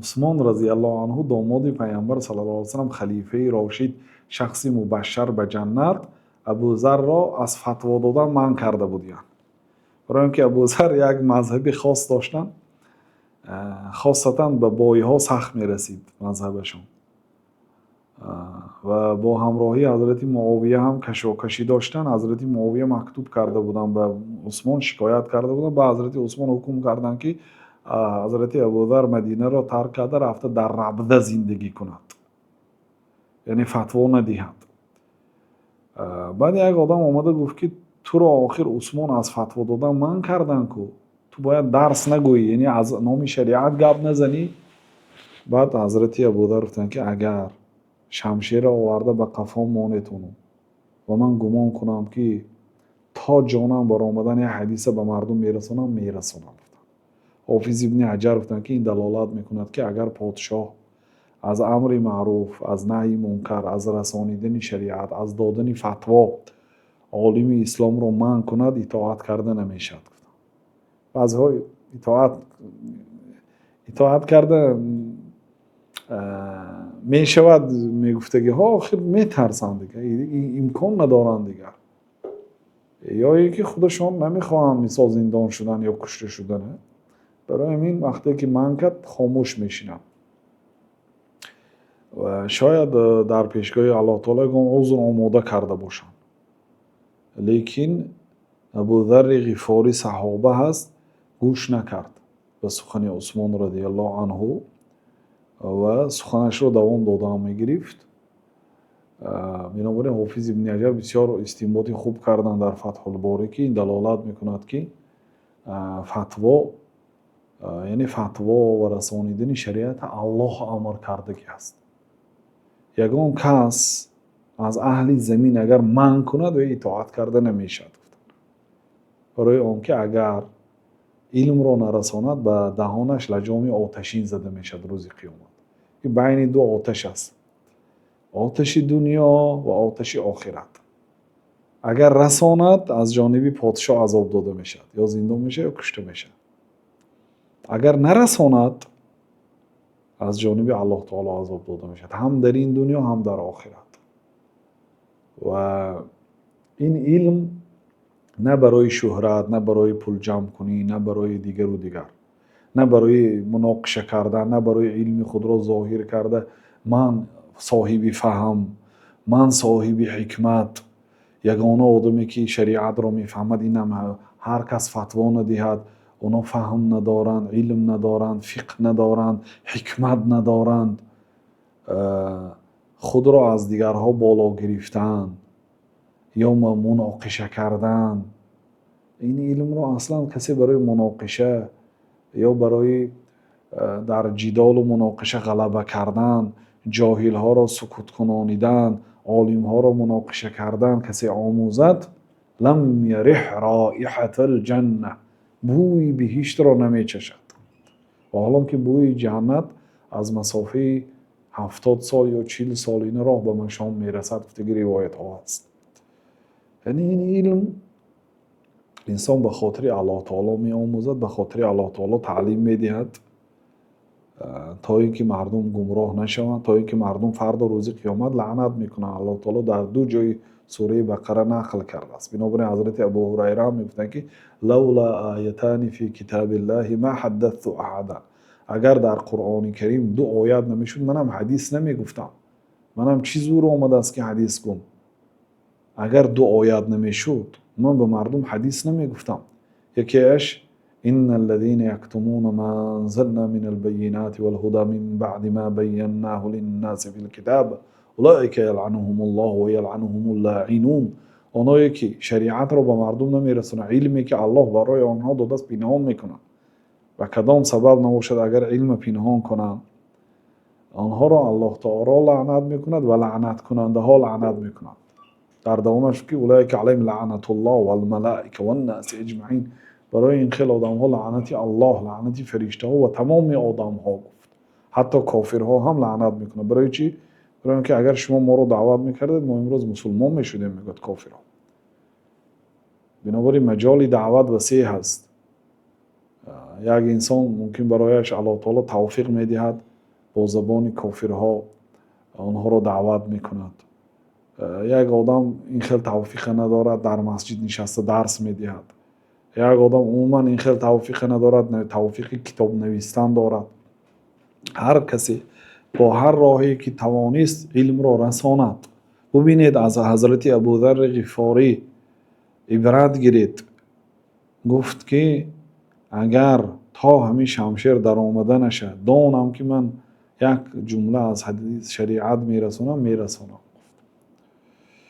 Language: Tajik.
Усмон разиаллоҳу анҳу, домоди Пайғамбар саллаллоҳу алайҳи васаллам, халифаи рошид, шахси мубашшар ба ҷаннат, Абузарро аз фатво додан манъ карда буданд. Барои он ки Абузар як мазҳаби хос доштанд, хосатан ба бойҳо сахт мерасид мазҳабашон ва бо ҳамроҳии ҳазрати Муовия ҳам кашокашӣ доштанд. Ҳазрати Муовия мактуб карда буданд ба Усмон, шикоят карда буданд. Ба ҳазрати Усмон ҳукм карданд, ки ҳазрати Абузар Мадинаро тарк карда рафта дар Рабза зиндагӣ кунад, яъне фатво надиҳад. Баъд як одам омада гуфт, ки туро охир Усмон аз фатво додан манъ карданд ку, ту бояд дарс нагӯӣ, яъне аз номи шариат гап назанӣ. Баъд ҳазрати Абузар гуфтанд, ки агар шамшерро оварда ба қафом монетону ва ман гумон кунам, ки то ҷонам баромадан як ҳадиса ба мардум мерасонам, мерасонам. Ҳофиз ибни Ҳаҷар гуфтанд, ки ин далолат мекунад, ки агар подшоҳ аз амри маъруф, аз наҳйи мункар, аз расонидани шариат, аз додани фатво олими исломро манъ кунад, итоат карда намешавад. Баъзеҳо итоат карда мешавад мегуфтагиҳо, охир метарсанд, дигар имкон надоранд дигар, ё ин ки худашон намехоҳанд, мисол, зиндон шудан ё кушта шудан. Барои ҳамин вақте ки манъ кард, хомӯш мешинанд ва шояд дар пешгоҳи Аллоҳ таоло ягон узр омода карда бошанд. Лекин Абударри Ғифорӣ саҳоба ҳаст, гӯш накард ба сухани Усмон разиаллоҳу анҳу ва суханашро давом дода мегирифт. Бинобар ин Ҳофиз ибни Ҳаҷар бисёр истинботи хуб карданд дар Фатҳулборӣ, ки ин далолат мекунад, ки фатво, яъне фатво ва расонидани шариат Аллоҳ амр кардагӣ аст. Ягон кас аз аҳли замин агар манъ кунад, вай итоат карда намешавад, барои он ки агар илмро нарасонад, ба даҳонаш лаҷоми оташин зада мешавад рӯзи қиёмат. Байни ду оташ аст: оташи дунё ва оташи охират. Агар расонад, аз ҷониби подшоҳ азоб дода мешавад, ё зиндон мешавад, ё кушта мешавад. Агар нарасонад, аз ҷониби Аллоҳ таоло азоб дода мешавад, ҳам дар ин дунё, ҳам дар охират. Ва ин илм на барои шӯҳрат, на барои пулҷамъкунӣ, на барои дигару дигар, на барои муноқиша кардан, на барои илми худро зоҳир карда, ман соҳиби фаҳм, ман соҳиби ҳикмат, ягона одаме ки шариатро мефаҳмад, инам ҳар кас фатво надиҳад, оно фаҳм надоранд, илм надоранд, фиқҳ надоранд, ҳикмат надоранд, худро аз дигарҳо боло гирифтан ё муноқиша кардан. Ин илмро аслан касе барои муноқиша ё барои дар ҷидолу муноқиша ғалаба кардан, ҷоҳилҳоро сукуткунонидан, олимҳоро муноқиша кардан касе омӯзад, лам ярих роиҳатал ҷанна, бӯи биҳиштро намечашад. Ва ҳолон ки бӯи ҷаннат аз масофаи 70 сол ё 40 сол ина роҳ ба машом мерасад, гуфтаги ривоятҳо ҳаст. Яъне ин илм инсон ба хотири Аллоҳ таоло меомӯзад, ба хотири Аллоҳ таоло таълим медиҳад, то ин ки мардум гумроҳ нашаванд, то ин ки мардум фардо рӯзи қиёмат лаънат мекунанд. Аллоҳ таоло дар ду ҷои сураи Бақара нақл кардааст. Бинобар ин ҳазрати Абу Ҳурайра ҳам мегуфтанд, ки лавла оятани фи китобиллаҳи ма ҳаддатту аҳадан, агар дар Қуръони Карим ду оят намешуд, манам ҳадис намегуфтам, манам чӣ зур омадааст, ки ҳадис гум. Агар ду оят намешуд, ман ба мардум ҳадис намегуфтам. Якеаш: إن الذين يكتمون ما أنزلنا من البينات والهدى من بعد ما بيناه للناس في الكتاب أولئك يلعنهم الله ويلعنهم اللاعنون. Оное ки шариатро ба мардум намерасонанд, илме ки Аллоҳ барои онҳо додааст, пинҳон мекунанд, ба кадом сабаб набошад, агар илма пинҳон кунанд, онҳоро Аллоҳ таоло лаънат мекунад ва лаънаткунандаҳо лаънат мекунанд. Дар давомаш ки أولئك عليهم لعنة الله والملائكة والناس أجمعين, барои ин хел одамҳо лаънати Аллоҳ, лаънати фариштаҳо ва тамоми одамҳо гуфт, ҳатто кофирҳо ҳам лаънат мекунанд. Барои чӣ? Барои он ки агар шумо моро даъват мекардед, мо имрӯз мусулмон мешудем, мегӯяд кофирҳо. Бинобар ин маҷоли даъват васеъ ҳаст. Як инсон мумкин барояш Аллоҳ таоло тавфиқ медиҳад, бо забони кофирҳо онҳоро даъват мекунад. Як одам ин хел тавфиқа надорад, дар масҷид нишаста дарс медиҳад. Як одам умуман ин хел тавфиқа надорад, тавфиқи китоб навистан дорад. Ҳар касе бо ҳар роҳе ки тавонист, илмро расонад. Бубинед, аз ҳазрати Абударри Ғифорӣ ибрат гиред. Гуфт ки агар то ҳамин шамшер даромада нашад, донам ки ман як ҷумла аз ҳадис, шариат мерасонам, мерасонам.